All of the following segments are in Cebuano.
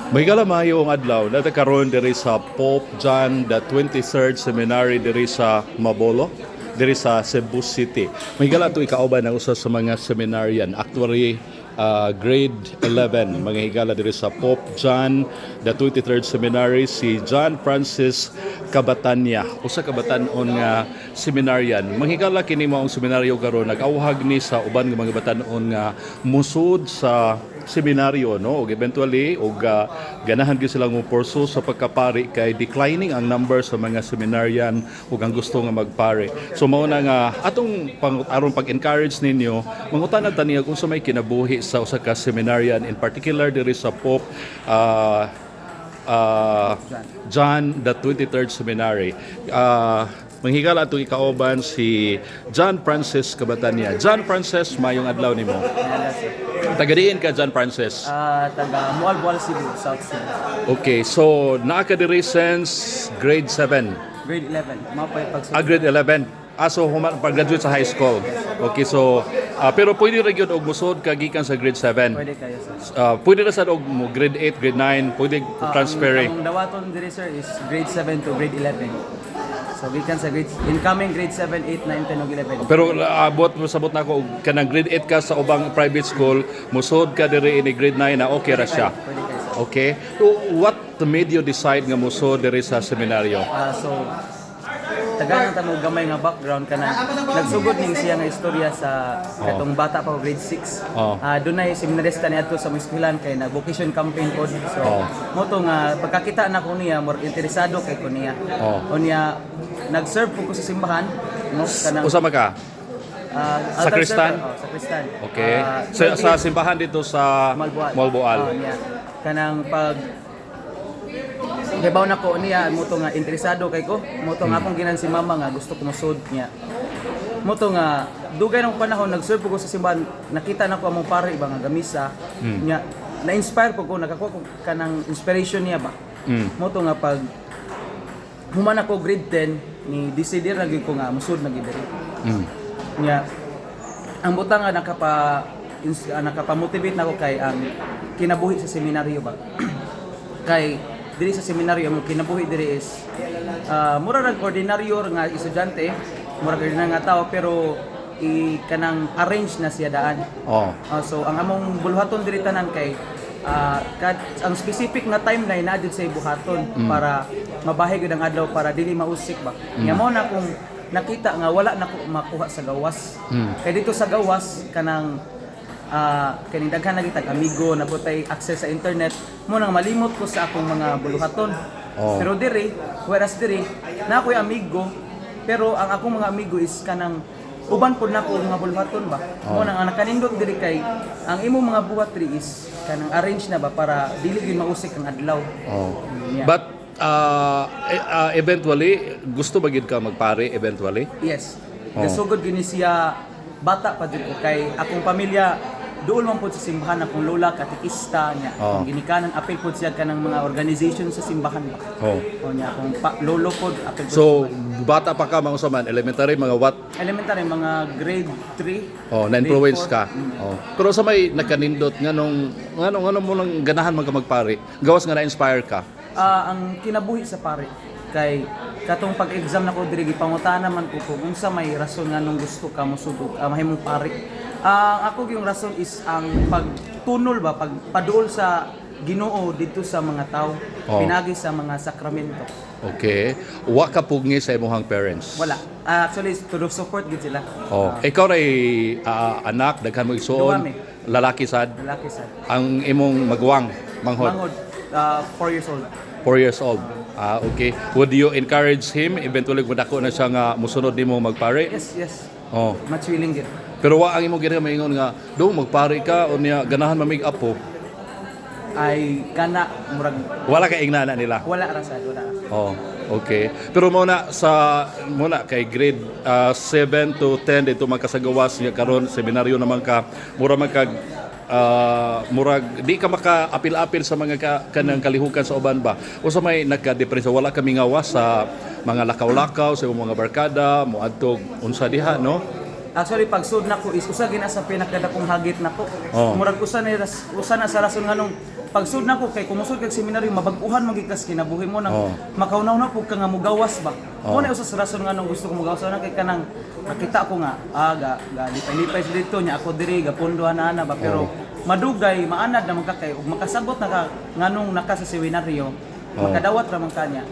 Mahigala, maayong adlaw. Naa ta karon diri sa Pope John the 23rd Seminary diri sa Mabolo, diri sa Cebu City. Mahigala, ato ikauban ang usa sa mga seminarian. Actually, grade 11, mga higala, diri sa Pope John the 23rd Seminary, si John Francis Cabatanya. Usa ka batan-on nga seminarian. Manghigala, kini maong seminaryo karon nag-awhag ni sa uban nga mga batan-on nga musud sa seminaryo, no, ug eventually og ganahan gyud sila mo pursue sa pagkapari kay declining ang number sa mga seminarian ug ang gusto nga magpari. So mao na nga atong pang, aron pag-encourage ninyo, mangutana ta niya kung sa may kinabuhi sa usa ka seminarian, in particular diri sa Pope John the 23rd Seminary. Manghigala, atong ikauban si John Francis Cabatanya. John Francis, mayong adlaw nimo. Nala, sir. Tagadiin ka, John Francis? Taga Moalboal, Cebu, South Cebu. Okay, so naa ka diri since grade 7? Grade 11. Mao pa pagsulod. Ah, grade 11. Ah, so human pag-graduate sa high school. Okay, so pero pwede ra gyud og musod ka gikan sa grade 7? Pwede kayo, sir. Pwede ra sad og mo grade 8, grade 9, pwede transferring? Ang dawaton diri, sir, is grade 7 to grade 11. So gikan sa grade incoming grade 7, 8, 9, 10 ug 11. Pero abot mo sabot na ako og kanang grade 8 ka sa ubang private school, musod ka diri ini grade 9 na, okay ra siya? Pwede kayo, sir. Okay. So, what made you decide nga musod diri sa seminaryo? So tagaan ta mo gamay nga background, kanang nagsugod ning siya nga istorya sa katong bata pa ko, grade 6. Dunay seminarista ni adto sa among eskwelahan kay nag vocation campaign pod. So mao to nga pagkakita na ko niya, more interesado kay ko niya. Unya nag-serve po ko sa simbahan, no, kanang Usa man ka? Altar Sakristan? server, oh, sakristan. Sa simbahan dito sa Moalboal. Moalboal. Oh, niya. Kanang pag Hibaw na ko niya, mao to nga interesado kay ko. Mao to nga akong ginan si mama nga gusto ko mosud niya. Mao to nga dugay ng panahon nag-serve ko sa simbahan, nakita na ko among pare ba nga gamisa. Niya na-inspire po ko, nakakuha ko kanang inspiration niya ba. Mao to nga pag human ako grade 10, ni decider na gyud ko nga musud na gyud diri. Nya ang butang nga nakapa-motivate nako kay ang kinabuhi sa seminaryo ba. Kay diri sa seminaryo, ang kinabuhi diri is mura rag ordinaryo nga estudyante, mura ordinaryo nga tao, pero i kanang arrange na siya daan. So ang among buluhaton diri tanan kay ang specific nga timeline na jud sa buhaton para mabahi gyud ang adlaw para dili mausik ba. Nya mao na kung nakita nga wala na ko makuha sa gawas. Kay dito sa gawas, kanang kaning daghan na kitag amigo na putay access sa internet mo, nang malimot ko sa akong mga buluhaton. Pero diri, whereas diri na ako'y amigo, pero ang akong mga amigo is kanang uban pud nako mga buluhaton ba. Mo nang ang nakanindot diri kay ang imong mga buhat diri is kanang arrange na ba para dili gyud mausik ang adlaw. Yeah. But eventually gusto ba gyud ka magpari eventually? Yes. Gasugod gyud ni siya bata pa jud ko kay akong pamilya duol man pud sa simbahan, akong lola katekista niya. Akong ginikanan apil pud siya kanang mga organization sa simbahan ba. O niya akong lolo pod apil pud So sa simbahan. Bata pa ka, mga usa man, elementary, mga what? Elementary, mga grade 3. Oh, na-influence ka. Grade 4. Oh. Pero sa may nakanindot nganong mo nang ganahan man ka magpari? Gawas nga na-inspire ka. Ang kinabuhi sa pare kay katong pag-exam nako diri, gipangutana man ko kung unsa may rason nganong gusto ka mosud mahimong pare. Ang ako yung rason is ang pagtunol ba, pagpaduol sa Ginoo dito sa mga tao pinagi sa mga sakramento. Okay. Wa ka pugni sa imong parents? Wala. Actually, to support gid sila. Oh, ikaw ray anak, daghan mo igsuon? Duha mi. Lalaki sad? Lalaki sad. Ang imong maguwang, manghod? Mangod, 4 years old. 4 years old. Ah, okay. Would you encourage him eventually kung dako na siya nga musunod nimo magpare? Yes. Much willing gid. Pero wa ang imong gina maingon nga, "Dong, magpare ka," o niya ganahan mamig apo? Ay kana murag Wala ka ingnana nila? Wala ra sad, wala. Oh, okay. Pero muna sa muna kay grade 7 to 10 dito man ka sa gawas nga karon seminaryo naman ka, mura man kag murag di ka maka-apil-apil sa mga kanang kalihukan sa uban ba. Usa may nagka-depression, wala kami ngawas sa mga lakaw-lakaw sa imong mga barkada moadtog unsa diha, no? Actually, pagsud nako is usa gina sa pinakadakong hagit nako. Murag usa na sa rason nganong Pagsud nako kay kung musud kag seminaryo, mabag-uhan man gyud kas kinabuhi mo nang makaunaw na pud ka nga mugawas ba. Mo na usa sa rason nga nung gusto ko mugawas na kay kanang nakita ko nga ga lipay-lipay sa dito nya ako diri ga pundo ana ba, pero madugay maanad naman ka kay ug makasabot na ka nganong naka sa seminaryo, makadawat ra man kanya.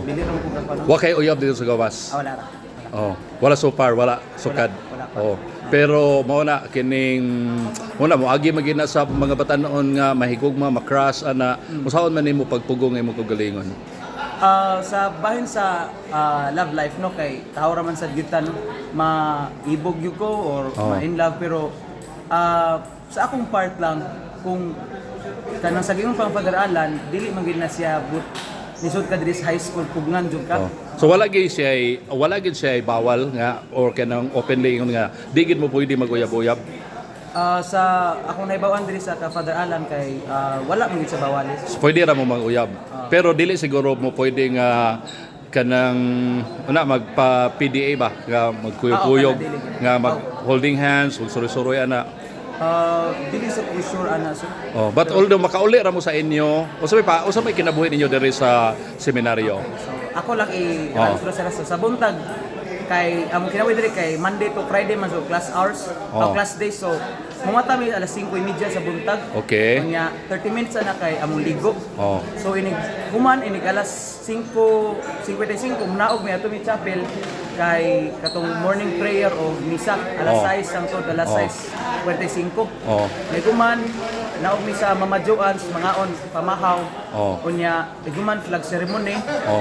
Dili ra man ko ka. Wa kay uyab dito sa gawas? Ah, wala ra. Wala. Oh, wala so far, wala sukad. Wala, wala pa. Oh. Pero mao na kining mao na moagi man gina sa mga batan-on nga mahigugma, makrush ana. Usaon man nimo pagpugong imong kaugalingon? Sa bahin sa love life, no, kay tao ra man sad gyud ta, no, maibog gyud ko or ma-in love, pero sa akong part lang, kung kanang sa giingon pang Father Alan, dili man gyud na siya but nisud ka diri sa high school, pugngan jud ka. Oh. So wala gyud siya bawal nga or kanang openly ingon nga di gid mo pwede maguyab-uyab? Sa akong nahibaw-an diri sa ka Father Alan kay wala man gyud sa bawalis. So, pwede ra mo maguyab. Pero dili siguro mo pwede nga kanang una magpa PDA ba nga magkuyog-kuyog Ah, okay na, dili. nga mag holding hands, magsuroy-suroy ana? Dili sa ko sure ana, sir. Oh, but although makauli ra mo sa inyo, usa may kinabuhi ninyo diri sa seminaryo? So, ako lang i sa sa buntag kay among kinabuhi diri kay Monday to Friday man, so class hours o class days, so mumata mi alas 5:30 sa buntag. Unya 30 minutes na kay among ligo. So inig human, inig alas 5:55 munaog mi ato mi chapel kay katong morning prayer o misa alas 6 hangtod alas 6:45. Niguman, naog mi sa Mama Joan's, mangaon, pamahaw. Unya, iguman flag ceremony,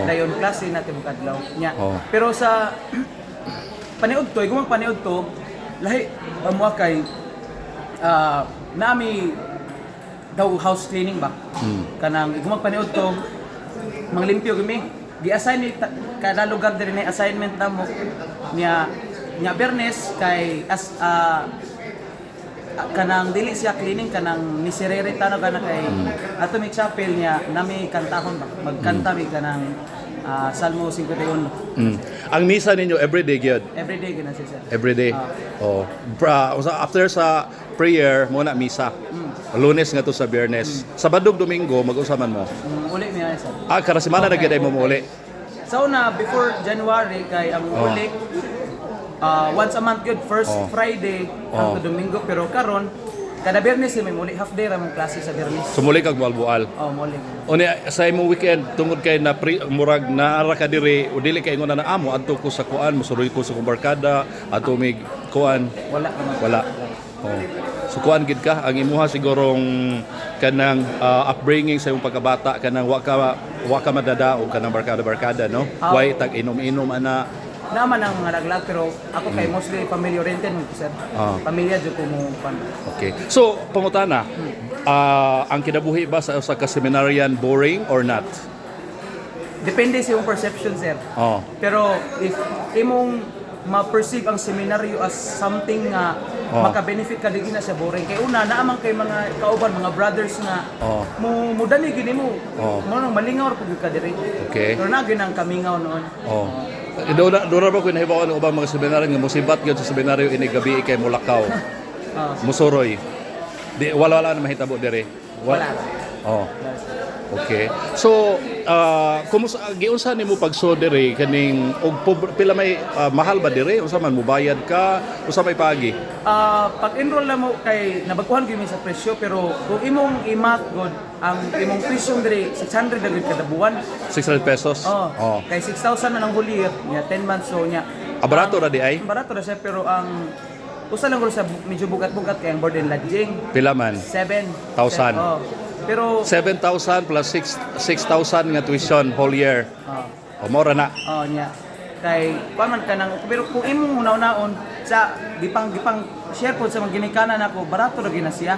dayon klase na tibok adlaw. Nya. Pero sa paniud to, igumang paniud to, lahi amo kay nami daw house cleaning ba? Kanang igumang paniud to, manglimpyo gimi. Gi-assign ni kada lugar diri na assignment namo niya nya Bernes kay as kanang dili siya cleaning, kanang miserere tano kana kay ato may chapel niya nami kantahon ba, magkanta mi kanang Salmo 51. Ang misa ninyo everyday gyud? Everyday gina siya, sir. Everyday. Oh. Bra, usa after sa prayer mo na misa. Lunes nga to sa Biyernes. Sabado ug Domingo mag-usa man mo? Uli mi na, sir. Ah, kada semana na gyud ay mo uli. Sa una before January kay ang uli once a month good, first Friday hangtod Domingo, pero karon kada Biyernes may muli, half day ra mong klase sa Biyernes. Sumuli kag mualbual. Oh, muli. Unya sa imong weekend tungod kay na pre, murag naara ka diri o dili kay ingon na amo adto ko sa kuan, mosuroy ko sa kong barkada adto mig kuan? Wala ka man. Wala. Oh. So kuan gid ka, ang imuha sigurong kanang upbringing sa imong pagkabata, kanang wa ka madada o kanang barkada-barkada, no? Way tag inom-inom ana? Naman ang mga laglag, pero ako kay mostly family oriented mo, sir. Pamilya jud ko mo pan. Okay. So pangutana, ang kinabuhi ba sa usa ka seminarian boring or not? Depende sa imong perception, sir. Pero if imong ma-perceive ang seminaryo as something nga maka-benefit ka, di na siya boring. Kay una, naamang kay mga kauban, mga brothers nga mo mudali gini mo. Mo nang malingaw ra pud ka diri. Pero na gyud ang kamingaw noon. Oh. Doon na ba ko nahibaw ang ubang mga seminaryo nga musibat gyud sa seminaryo inig gabi kay mulakaw? Musuroy. Di wala wala na mahitabo diri. Wala. Oh. Okay. So, kumusta giunsa nimo pagsud diri kaning og pila may mahal ba diri? Unsa man mubayad ka? Unsa may paagi? Pag-enroll na mo kay nabagkuhan gyud mi sa presyo, pero kung imong i-math god ang imong presyo diri, 600 na gyud kada buwan. 600 pesos? Oh, Oh. kay 6,000 man ang whole year, nya 10 months, so nya. Ah, barato ra di ay? Barato ra siya, pero ang usa lang gud sa medyo bugat-bugat kay ang board and lodging. Pila man? 7 Thousand. Oh. Pero 7,000 plus 6 6,000 nga tuition whole year. Oh, O mora na. oh nya. Kay kuan man ka nang, pero kung imong hunaw-naon sa gipang gipang share po sa mga ginikanan nako, barato ra gyud na siya.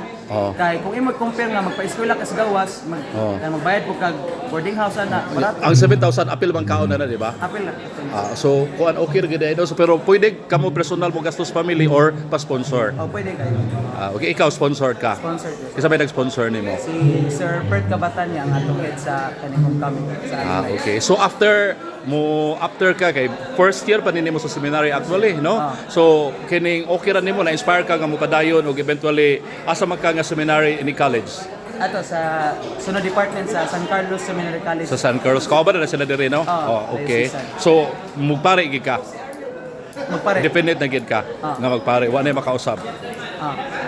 Kay kung imo compare nga magpa-eskwela ka sa gawas, mag kanang magbayad po kag boarding house ana, barato. Ang 7,000 apil bang kaon na na, di ba? Apil na. Apil. Ah, so kuan okay ra gyud ay, no? So, pero pwede kamo personal mo gastos family or pa-sponsor? Oh, pwede kayo. Ah, okay, ikaw sponsored ka? Sponsor ko. Isa may nag-sponsor nimo? Si Sir Bert Kabatan niya ang atong head sa kaning homecoming sa Ah, okay. So after mo after ka kay first year pa nimo sa seminary actually, no? Ah. So kining okay ra nimo, na inspire ka nga mopadayon ug eventually asa man ka nga seminary ini college? Ato sa sunod department sa San Carlos Seminary College. Sa San Carlos. Kauban na sila diri, no? Oo, Oh, okay. diocesan. So, mugpare gid ka. Magpare. Definite na gid ka nga magpare. Wa na makausab.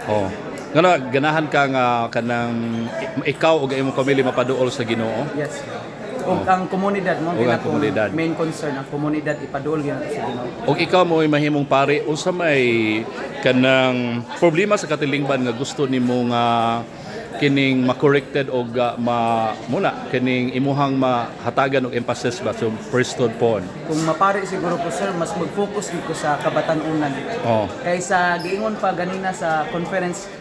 Oh. Ngano ganahan ka nga kanang ikaw ug imong pamilya mapaduol sa Ginoo? Yes. Ug ang komunidad mo Ug ang ang komunidad. main concern, ang komunidad ipaduol gyud nato sa Ginoo. Ug ikaw mo mahimong pare, unsa may kanang problema sa katilingban nga gusto nimo nga kining ma-corrected og ma muna kining imuhang mahatagan og emphasis ba so priesthood pod? Kung mapare siguro ko, sir, mas mag-focus gid ko sa kabatan-unan. Kaysa giingon pa ganina sa conference,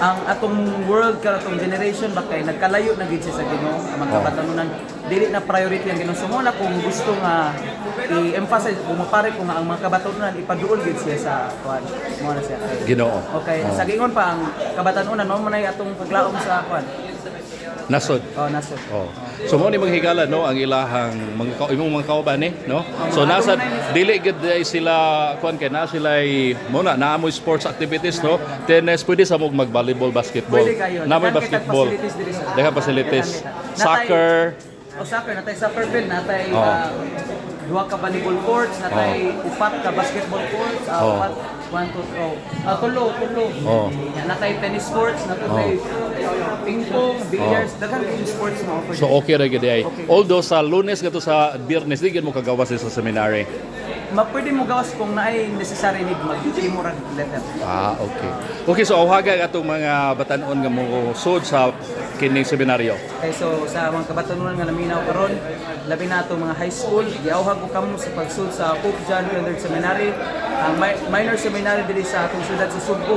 ang atong world karon, atong generation ba, kay nagkalayo na gid siya sa Ginoo. Ang mga kabatan-unan, dili na priority ang Ginoo. So mo na kung gusto nga i-emphasize, kung mapare ko nga ang mga kabatan-unan ipaduol gid siya sa kuan, mo na siya. Ginoo. Okay, sa giingon pa, ang kabatan-unan mao man ay atong paglaom sa kuan. Nasod. Oh, nasod. Oh. So mo ni maghigala, no, ang ilahang mga imong mga kauban ni, no. So nasa dili gid ay sila kuan kay na sila mo na naamoy sports activities, no. Tennis, pwede sa mo mag-volleyball, basketball. Pwede kayo. Naamoy Daghan kitag basketball. facilities diri sa. Daghan facilities. Daghan kita. Soccer. O soccer, natay soccer field, natay duha ka volleyball courts, natay upat ka basketball courts, upat, one, two, oh. Tulo, tulo. Natay tennis courts, natay ping pong, billiards, daghan kayong sports na offer. So okay ra gid ay. Okay. Although sa Lunes ngadto sa Biyernes di gid mo kagawas sa seminary. Ma pwede mo gawas kung naay necessary need, mag-imo ra letter. Ah, okay. Okay, so awhaga ang atong mga batan-on nga mo sud sa kining seminaryo. Okay, so sa mga kabatanunan nga naminaw karon, labi na atong mga high school, giawhag ko kamo sa pagsud sa Pope John XXIII Seminary, ang minor seminary diri sa atong syudad sa Sugbo.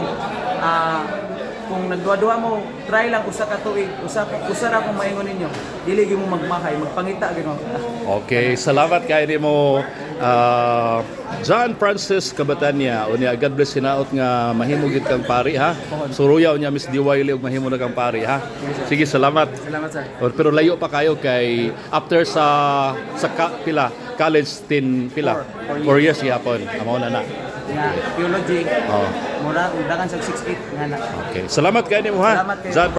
Kung nagduha-duha mo, try lang usa ka tuig, usa usa ra kung maingon ninyo. Dili gyud mo magmahay, magpangita gyud mo. Okay, salamat kay nimo, John Francis Cabatanya. Unya God bless, hinaot nga mahimo gid kang pari, ha. Suruya unya Miss Diwaili og mahimo na kang pari, ha. Sige, salamat. Salamat, sir. Or, pero layo pa kayo kay after sa pila college tin pila 4 years gihapon amo na na. Nga theology. Oh. Mura udakan sa 6'8 nga na. Okay. Salamat kay nimo, ha. Salamat kayo. John.